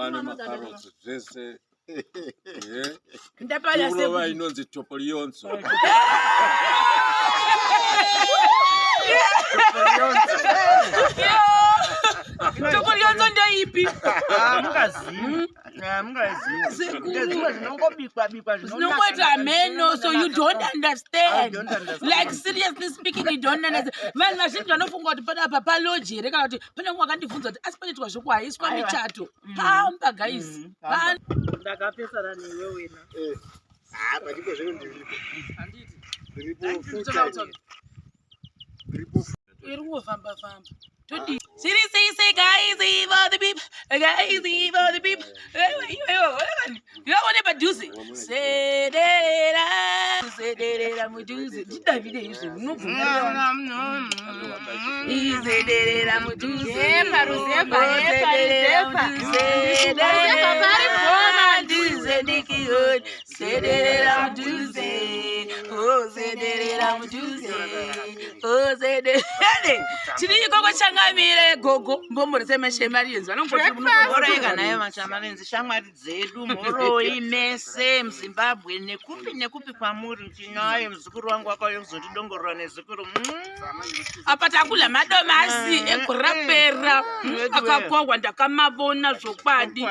Ruva nemakarotsi zvese. Eh. Ndapala Kurova inonzi topolionso. Topolionso ndeipi? Ah, mungazivi. Ah, mungazivi. Sekuru. Ndezvimwe zvinongobikwa bikwa Zvinongoita hameno so you don't I understand. don't understand. Like seriously speaking you don't understand. Vanhu vazhinji vanofunga kuti panapa paloji here kana kuti pane mumwe akandibvunza kuti asi panoitwa zvekuhaiswa Aiwa. michato. Pamba guys. Pamba. Pano. Ndakapesana newe wena. Ah, pachiko zvino ndiripo. Handiti. Ndiripo full time. Ndiripo Iri kungofamba famba. Todii? Siri sei sei guys for the people. Guys for the people. Ndinoone padhuze. Sedera. Sederera mudhuze. Ndidavide izvi unobvunza. Izederera mudhuze. Yepa, ruzevha, yepa, Sederera ruzevha. mudhuze. Ruzevha pari bhoma. Mudhuze ndikioni. Sederera mudhuze. Oh, sederera mudhuze. Oh, sederera. Tiri ikoko changamire gogo mbomborese mashemarienzi vanongoti Mhoroi kana mashamarenzi shamwari dzedu mhoroi mese muZimbabwe nekupi nekupi kwamuri tinaye muzukuru wangu akauya kuzondidongorora nezukuru. Apa takula madomasi egorapera akakohwa ndakamavona zvokwadi.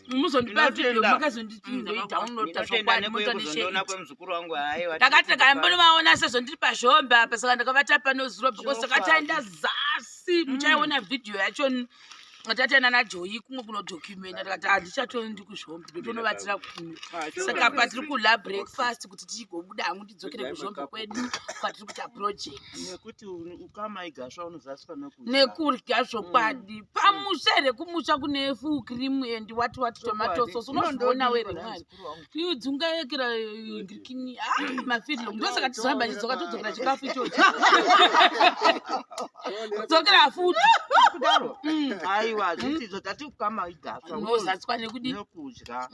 Muzondipa video makazondidownloada zvokwadi motondishare. Kwemuzukuru wangu haiwa. Ndakati ndakambonivaona sezvo ndiri pazhombe apa saka ndakavata pano zuro because saka taenda zasi muchaiona vhidhiyo yacho tataenda najoyi kumwe kunodhocumenta ndikati handichatoendi kuzhombe ndotonovatira kuno. Saka patiri kula breakfast kuti tichigobuda hangu ndidzokere kuzhombe kwedu kwatiri kuita project. Nekuti ukama igasva unozaswa nekudya. Nekurya zvokwadi. Pamusha here kumusha kune full cream and what what tomato sauce unozviona were mwari idzungayekera ngirikini mafidlo ndosaka tizohamba chidzoka todzokera chikafu ichocho dzokera futi. Kudaro aiwa zvisizo tati ukama igasva Unozatswa nekudi nekudya.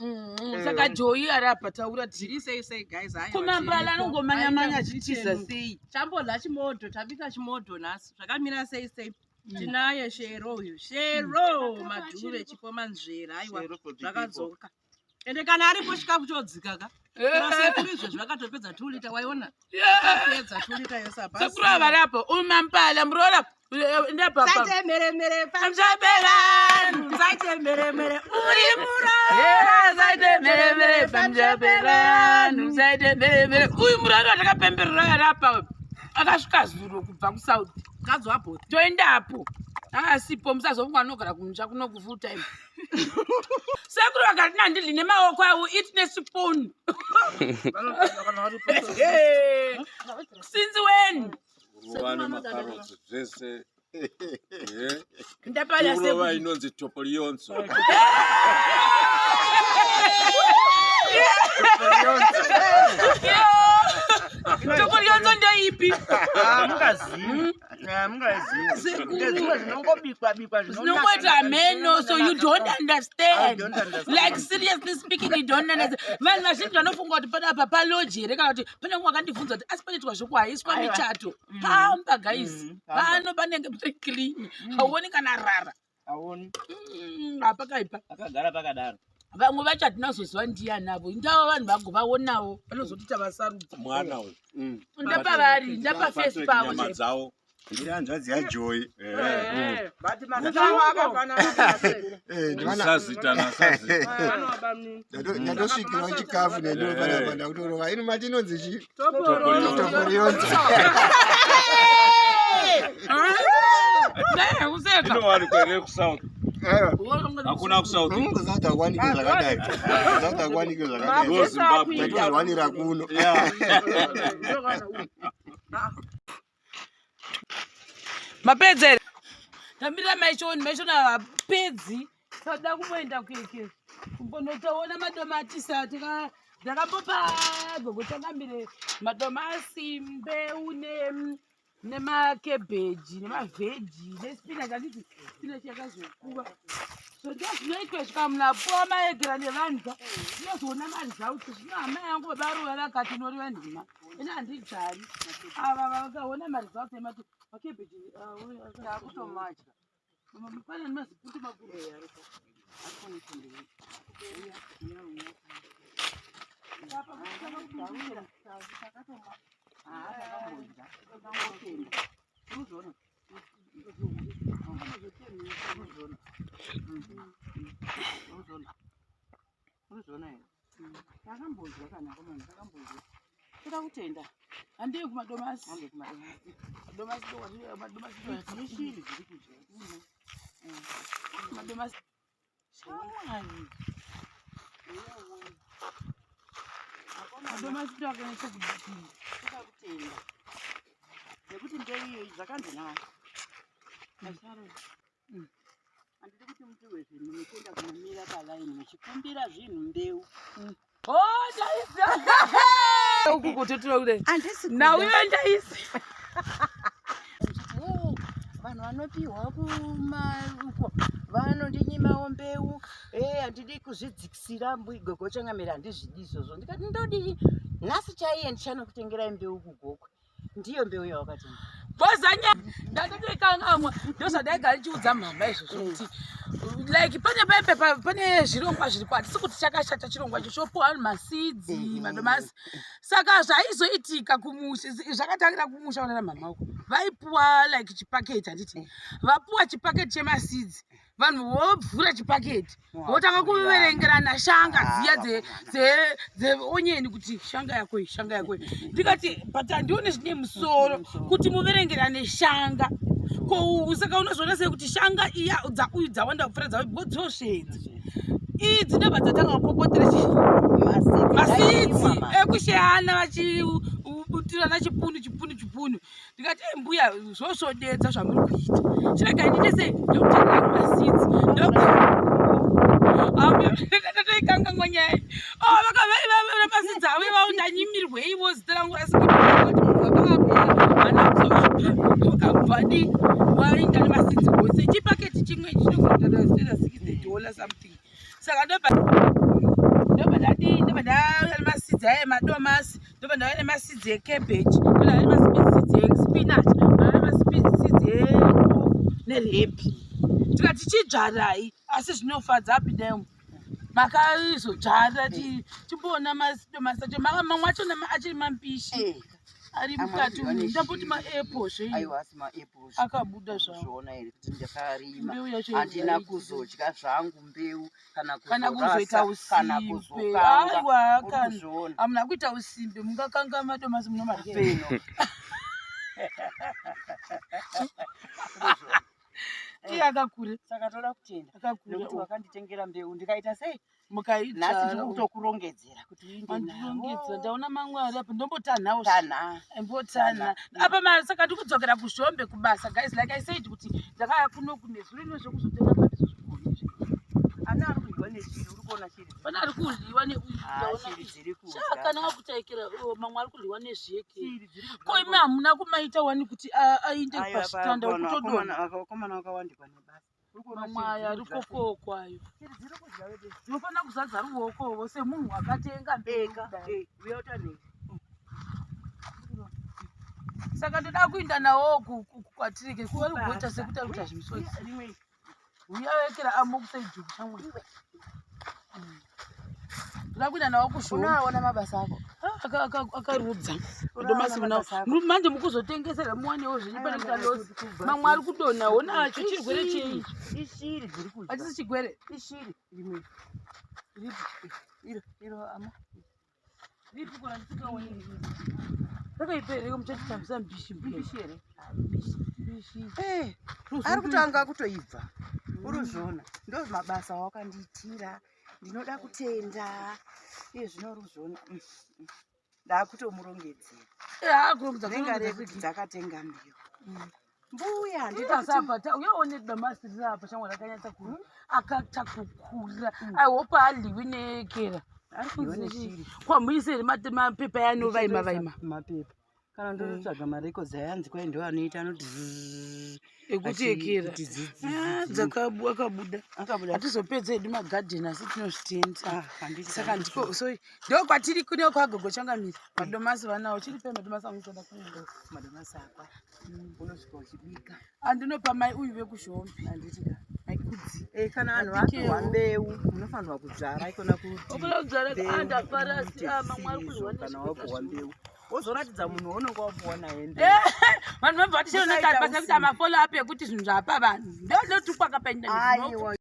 Saka Joyi ari apa taura tiri Zviri sei sei guys? Aiwa, kumambala tiripo. anongomanya-manya Aiwa, achitiza sei. Chambodya chimodho, tabika chimodho nhasi. Zvakamira sei sei? Tinaye Shero uyu. Shero Madhuve chipo manzvera. Aiwa, Shero for the zvakadzoka. Ende kana aripo chikafu chodzika ka. Sekuru izvezvi vakatopedza 2 lita waiona? Vakapedza 2 lita yese apa. Sekuru ava rapo umampala muroora ndapapa. Saite mheremhere Pamushaperani. Saite mheremhere uri murora. Saite mheremhere pamushaperani saite mheremhere uyu muroora watakapemberera arapa akasvika zuro kubva kuSouth. Mukadzi wabhoti. Toendapo asipo musazofunga anogara kumusha kuno kufull time. Sekuru vakati nandidli nemaoko avo it nespoon. Since when? Ruva nemakarotsi zvese. Eh. Ndapala Kurova inonzi topolionso. Topolionso ndeipi? Ah, mungazivi. Ah, mungazivi. Sekuru. Ndezvimwe zvinongobikwa bikwa Zvinongoita hameno so you don't I understand. don't understand. Like seriously speaking you don't understand. Vanhu vazhinji vanofunga kuti panapa paloji here kana kuti pane mumwe akandibvunza kuti asi panoitwa zvekuhaiswa Aiwa. michato. Pamba guys. Pamba. Pano panenge pari clean hauoni kana rara. Aoni. Hapakaipa. Akagara pakadaro. Vamwe vacho hatinazoziva ndianavo ndava vanhu vagovaonawo vanozotita vasarudza. Mwana uyu. Ndapavari ndapafesi Patrick pavo nyama chaipo. dzavo. Ndiri hanzvadzi yaJoy. But mazita avo akafanana. Sazita nasazita. Ndatosvikirwa chikafu nendiro panapa ndakutorova. Ino mati inonzi chii? Topolionso. Topolionso. Dai kuseka. Inowanikwa here kuSouth? Hakuna kuSouth. KuSouth hakuwaniki zvakadai. KuSouth hakuwaniki zvakadai. Ndo Zimbabwe. Tatozviwanira kuno. Yeah. Mapedzi here? Tamirira maishoni maishoni havapedzi toda kumboenda kueke kumbonotoona madomatisi atika ndakambopa gogo changamire madomasi mbeu nemakebheji nemavheji nespinach handiti spinach yakazokuva so ndo zvinoitwa svika munhu apuwa maegera nevanhu ka tinozoona maresults. Zvino hama yangu babaruva vakati unoreva nhema ine handidzvari ava vakaona maresults emati makebheji. Takutomadya. Pane nemaziputi makuru. Urikuzviona here? Takambodya kana komana, takambodya. Toda kutenda. Handei kumadomasi. Hande kumadomasi. Madomasi ndo madomasi ndo Ishiri dziri kudya. Madomasi. Shamwari. Madomasi ndo akanyatsa kudii. Toda kutenda. Nekuti mbeu iyoyi zvakanzi nayo. Handidi kuti mupiwe zvinhu muchienda kunomira palaini muchikumbira zvinhu mbeu. Oh, ndaisi. Uku kutotora kudai. Handisi Nhau iyo ndaisi. Muchiti, "Oh, vanhu vanopiwa kuma uko vanondinyimawo mbeu e handidi kuzvidzikisira gogo changamira handizvidi izvozvo. Ndikati ndodii nhasi chaiye ndichanokutengerai mbeu kuGokwe. Ndiyo mbeu yawakatenga. Bozanya ndatotoikangamwa, ndozvandaigara ndichiudza mhama izvozvo kuti like pane pepe pane zvirongwa zviripo. Hatisi kuti chakashata chirongwa icho chopuwa vanhu maseeds, madomasi. Saka zvaizoitika kumusha, zvakatangira kumusha kunana mhama uko, vaipuwa like chipaketi, handiti? Vapuwa chipaketi chemaseeds, vanhu vovhura chipaketi votanga kuverengerana shanga dziya dzeonyeni kuti shanga yako iyi, shanga yako iyi. Ndikati but handioni zvine musoro kuti muverengerane shanga. Ko saka unozoona sei kuti shanga iya dzauyu dzawanda kupfuura dzauyu? Because dzosvedza idzi ndobva dzatanga kupopotera maseeds ekusheyana vachibutirana chipunu chipunu chipunu. Ndikati, "Ei, mbuya, zvosvodedza zvamuri kuita. Chiregai ndiite sei, ndokutengera maseeds." Ndatoikangamwa nyaya iyi. Oh, vakavaiva maseeds avo ivavo, ndanyimirweivo zita rangu rasikati munhu wakavapa hana kuzovapa wakabvadi wainda nemaseeds ose. Chipaketi chimwe chinogona $60 something. Saka ndobva ndadii, ndobva ndauya nemaseeds aya emadomasi, ndobva ndauya nemaseeds ecabbage, ndobva ndauya nemaseeds espinach, ndobva ndauya nemaseeds nerape. Tikati chidzvarai. Asi zvinofadza, apindaimo makazodzvara, chimboona madomasi acho. Mamwe achona achiri mambishi ari Amwe mukati arikudyiwa umu. neshiri. Ndamboti maapple zve Aiwa, asi maapples akabuda zvawo. Kuzviona here kuti ndakarima? Mbeu yacho Handina yaiti- kuzodya zvangu mbeu kana Kana kuzoita kuzorasa kana usimbe. kuzokanga. Aiwa, Uri kana kuzviona? Hamuna kuita usimbe, mungakanga madomasi munomarya. Peno. Iye akakura. Saka toda kutenda Akakura. nekuti wakanditengera mbeu ndikaita sei nhasi. Mukaitsvara. Ndiri kutokurongedzera kuti uinde Mandirongedzera. nawo. Ndaona mamwe ari apa, ndombotanhawo. Tanha. Mbotana apa saka ndikudzokera kuZhombe kubasa. Guys, like I said kuti ndakaya kuno kunezuro ino zvekuzotenga panizo zvigoni izvi. Ana ari kudyiwa neshiri, uri kuona shiri? Pane ari kudyiwa neuyu. Ah, Ndaona shiri dziri kudya. Kana wakutaikira, oh, mamwe ari kudyiwa nezveke. Shiri dziri kudya. Ko imi hamuna kumaita wani kuti ainde Aiwa, pachitanda kutodonha? Vakomana vakawandikwa nebasa. Uri kuona Mamwe shiri aya dziri ari kudya? kokokwayo. Shiri dziri kudya wete. Unofanira kuzadza ruoko semunhu akatenga mbeu Eka, kudai. uya utanhe. Saka ndoda kuinda nawo kwatirike kuvari kugoita sekuti ari kuita zvimisodzi. Rimwe. Uya wekera amokusaidhuku shamwari. Ndoda kuinda nawo kuZhombe. Unoaona mabasa ako? Akarudza Unoaona domasi. mabasa ako? Manje mukuzotengesera muwanewo zvenyu pane kuita loss. Mamwe ari kudonha, ona acho. Chirwere chei? Ishiri dziri kudya. Hachisi chigwere? Ishiri rimwe. Ripi? Iro, iro ama. Ripi kona? Ndisikaoni rakaipereko. Muchatitambisa mbishi. Mbishi here? Mbishi. Eh, ari kutanga kutoibva. Uruzviona? Ndo mabasa awakandiitira. Ndinoda kutenda. Iye zvino uri kuzviona. Ndakutomurongedzera. Kurongedza. Renga rekuti dzakatenga mbeu. Mbuya, handida kuti Ndidasapa uyaone damasi riri apa shamwari, akanyatsa ku akatakukura. I hope haadyiwi nekera. Ari kudyiwa neshiri. Kwamuise mapepa yanovaima vaima. Mapepa. Kana ndototsvaga marekodzi ayanzi kwai ndo anoita anoti zzzz. Ekuti ekera. Kuti zi- Ah, akabuda. Akabuda. Hatizopedza hedu magadheni, asi tinozvitenda. Ah, handiti. Saka ndiko so ndo kwatiri kune kwagogo changamira. Madomasi vanawo chiripe madomasi amusoda kuenda. Madomasi akwa. Unosvika uchibika. Andinopa mai uyu vekuZhombe. Handiti ka? Aikudzi. Eh, kana vanhu Vabikewo. vapiwa mbeu munofanirwa kudzvara ikona kuti Ofana kudzvara. mbeu Ah, ndafara asi, iite ah, mamwe ari zvisizvo kudyiwa kana nezvikweta. wapiwa mbeu wozoratidza munhu waunenge wapiwa naye mbeu. Vanhu vabva Musaita vatishaona basa kuita usimbe. mafollow up ekuti zvinhu zvapa vanhu ndonotukwa kapainda. Aiwa.